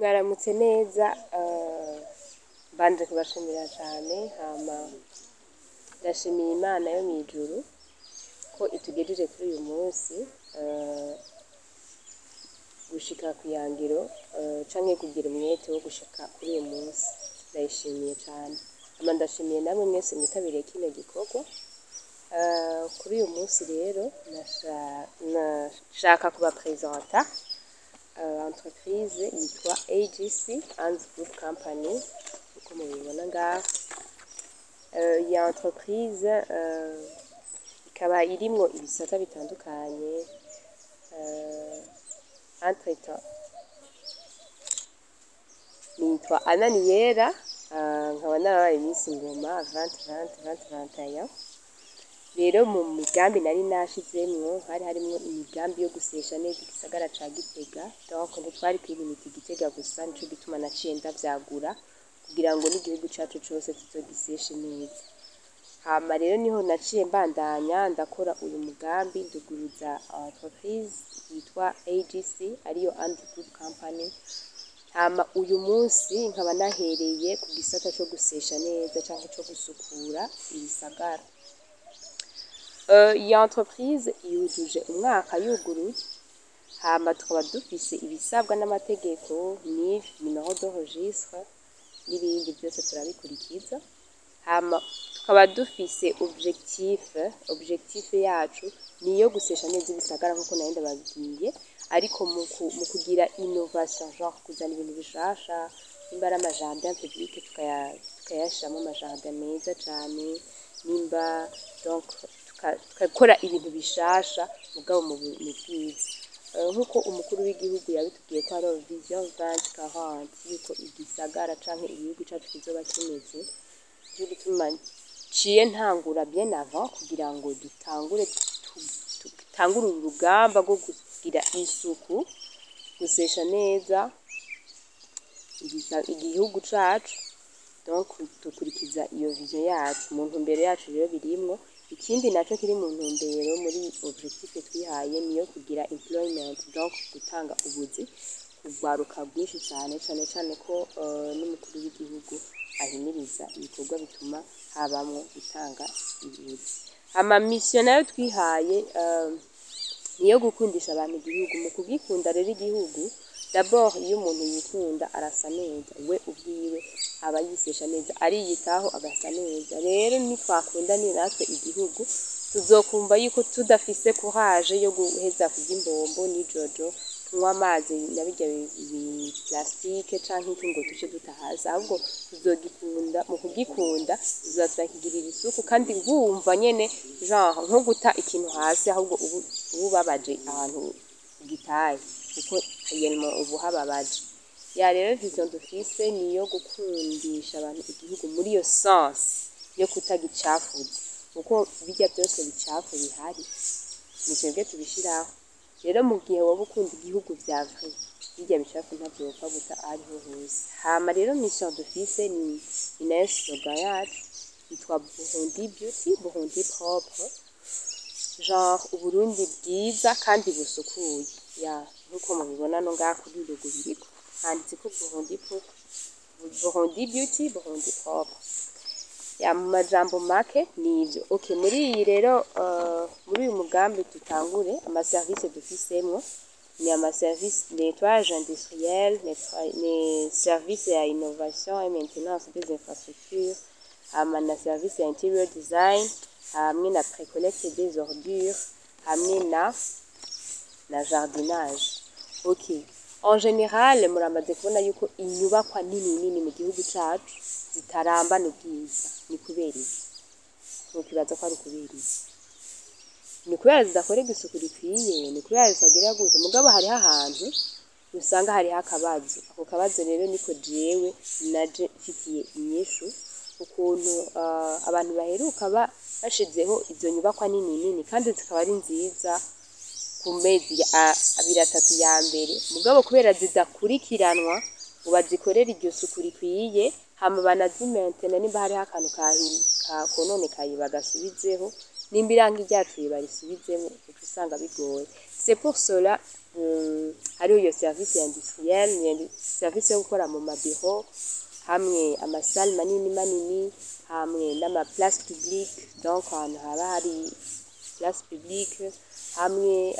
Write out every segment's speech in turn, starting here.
Mwaramutse neza. Mbanje kubashimira cane. Hama ndashimiye Imana yo mw'ijuru ko itugejeje kuri uyu munsi, gushika kw'ihangiro canke kugira umwete wo gushika kuri uyu munsi. Ndayishimiye cane. Hama ndashimiye namwe mwese mwitabiriye kino gikorwa. Kuri uyu munsi rero nashaka kubapresenta entreprise yitwa AGC Hans Group Company, uko mubibona ngaha. Iyi entreprise ikaba irimwo ibisata bitandukanye. Entre-temps nitwa Anna Niyera, nkaba narabaye Miss Ngoma 2020 2021. Rero mu migambi nari nashizemwo hari harimwo imigambi yo gusesha neza igisagara ca Gitega. Donc ntitwari kwilimita Igitega gusa, nico gituma naciye ndavyagura kugira ngo n'igihugu cacu cose tuzogiseshe neza. Hama rero niho naciye mbandanya ndakora uyu mugambi, nduguruza entreprise yitwa AGC, ariyo Andrew Group Company. Hama uyu munsi nkaba nahereye ku gisata co gusesha neza canke co gusukura ibisagara. Iyi entreprise yujuje umwaka yuguruye. Hama tukaba dufise ibisabwa n'amategeko, NIF, numéro de registre n'ibindi byose turabikurikiza. Hama tukaba dufise objectif. Objectif yacu niyo gusesha neza ibisagara nkuko nari ndababwiye, ariko mu kugira innovation, genre kuzana ibintu bishasha. Nimba ari amajardin public, tukayashiramwo amajardin meza cane, nimba donc tugakora ibintu bishasha mugabo mu bwiza. Nkuko umukuru w'igihugu yabitubwiye ko hariho vision 2040 yuko igisagara canke igihugu cacu kizoba kimeze, nico gituma nciye ntangura bien avant kugira ngo dutangure urugamba rwo kugira isuku, gusesha neza igihugu cacu. Donc dukurikiza iyo vision yacu mu ntumbero yacu. Rero birimwo ikindi naco kiri mu ntumbero, muri objectif twihaye, niyo kugira employment, donc gutanga ubuzi kugwaruka rwinshi cane cane, cane ko n'umukuru w'igihugu ahimiriza ibikorwa bituma habamwo gutanga ubuzi. Hama mission nayo twihaye niyo gukundisha abantu igihugu. Mu kugikunda rero igihugu, d'abord iyo umuntu yikunda arasa neza, we ubwiwe aba yisesha neza, ariyitaho agasa neza. Rero nitwakunda ni natwe igihugu, tuzokumva yuko tudafise courage yo guheza kurya imbombo n'ijojo, tunywa amazi na birya bi plastique canke iki ngo tuce duta hasi. Ahubwo tuzogikunda. Mu kugikunda tuzoza turakigirira isuku, kandi wumva nyene genre nko guta ikintu hasi, ahubwo ubu ubabaje ahantu ugitaye, kuko réellement ubu hababaje. Ya rero vision dufise niyo gukundisha abantu igihugu muri iyo sens yo kutagicafuza, kuko birya byose bicafu bihari ni twebwe tubishiraho. Rero mu gihe woba ukunda igihugu vya vrai, birya bicafu ntavyo wopfa guta aho ariho hose. Hama rero mission dufise ni nayo slogan yacu, yitwa "Burundi Beauty, Burundi Propre", genre Uburundi bwiza kandi busukuye. Ya, nkuko mubibona no ngaha kuri logo biriko handitseko "Burundi propre, Burundi Beauty, Burundi Propre". Ya, mu majambo make nivyo. Okay, muri iyi rero, muri uyu mugambi dutangure, amaservice dufisemwo ni amaservice nettoyage industriel, ni service ya innovation et maintenance des infrastructures, hama na service ya interior design, hamwe na précollecte des ordures, hamwe na jardinage. Okay, en général muramaze kubona yuko inyubakwa nini nini mu gihugu cacu zitarambana ubwiza. Ni kubera iki? Ntukibaza ko ari ukubera iki? Ni kubera zidakorerwa isuku rikwiye? Ni kubera zitagira gute? Mugabo hariho ahantu usanga hariho akabazo. Ako kabazo rero niko jewe naje mfitiye inyishu, ukuntu abantu baheruka bashizeho izo nyubakwa nini nini kandi zikaba ari nziza ku mezi abiri atatu ya mbere, mugabo kubera zidakurikiranwa ngo bazikorere iryo suku rikwiye, hama banazimentena, nimba hariho akantu kononekaye bagasubizeho, nimba irangi ryacuye barisubizemo, uca usanga bigoye. C'est pour cela hariho iyo service industrielle, ni service yo gukora mu mabiro, hamwe ama salles manini manini, hamwe n'ama place publique, donc ahantu haba hari place publique, hamwe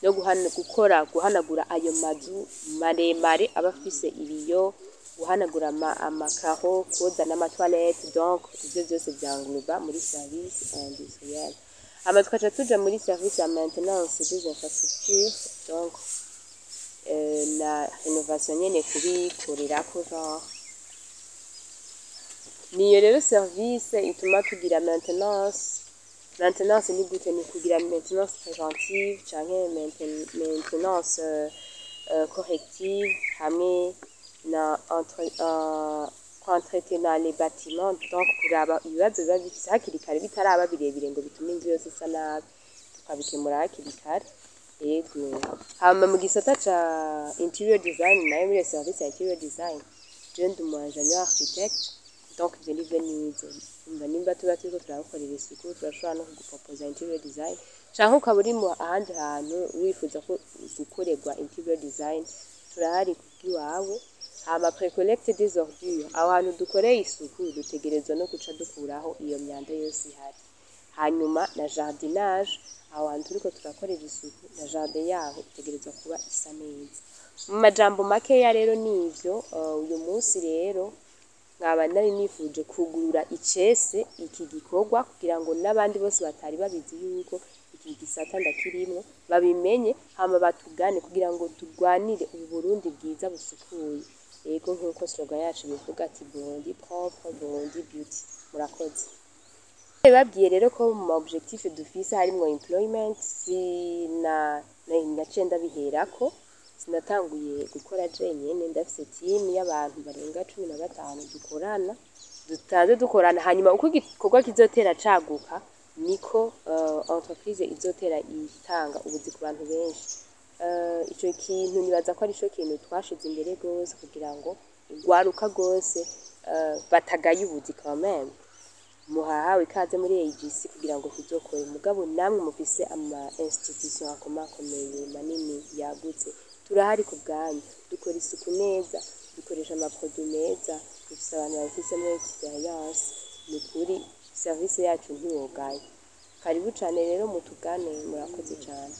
no gukora guhanagura ayo mazu maremare aba afise ibiyo, guhanagura amakaro, koza n'ama toilettes. Donc ivyo vyose vyangloba muri service industrielle. Hama tukaca tuja muri service ya maintenance des infrastructures, donc na rénovation nyene, kubikorerako genre. Niyo rero service ituma tugira maintenance. Maintenance ni gute? Ni kugira maintenance préventive canke maintenance corrective, hamwe na entretenir les bâtiments, donc kuraba ibibazo biba bifise hakiri kare, bitaraba birebire ngo bitume inzu yose isa nabi, tukabikemura hakiri kare. Yego. Hama mu gisata ca interior design nayo, muri iyo service ya interior design, je ndi umu ingénieur architecte, donc ivyo nivyo nize. Umva, nimba tuba turiko turagukorera isuku, turashobora no kuguproposa interior design, canke ukaba uri mu ahandi hantu wifuza ko gukorerwa interior design, turahari kubw'iwawe. Hama précollecte des ordures, aho hantu dukoreye isuku dutegerezwa no guca dukuraho iyo myanda yose ihari. Hanyuma na jardinage, aho hantu turiko turakorera isuku, na jardin yaho itegerezwa kuba isa neza. Mu majambo makeya rero nivyo. Uyu munsi rero nkaba nari nifuje kugurura icese iki gikorwa kugira ngo n'abandi bose batari babizi yuko iki gisata ndakirimwo babimenye, hama batugane kugira ngo turwanire ubu Burundi bwiza busukuye. Yego, nk'uko slogan yacu bivuga ati: "Burundi propre, Burundi beauty." Murakoze. Babwiye rero ko mu ma objectif dufise harimwo employment. Sina naciye ndabiherako, sinatanguye gukora jenyene, ndafise team y'abantu barenga 15 dukorana, dutanze dukorana. Hanyuma uko igikorwa kizotera caguka, niko entreprise izotera itanga ubuzi ku bantu benshi. Ico kintu nibaza ko arico kintu twashize imbere gose kugira ngo urwaruka rwose batagaye ubuzi. Quand même muhahawe ikaze muri AGC kugira ngo tuzokore. Mugabo namwe mufise ama institution akomakomeye manini yagutse, turahari ku bwanyu. Dukora isuku neza, dukoresha ama produits meza, dufise abantu babifisemo expérience. Ni kuri service yacu ntiwogaye. Karibu cane rero, mutugane. Murakoze cane.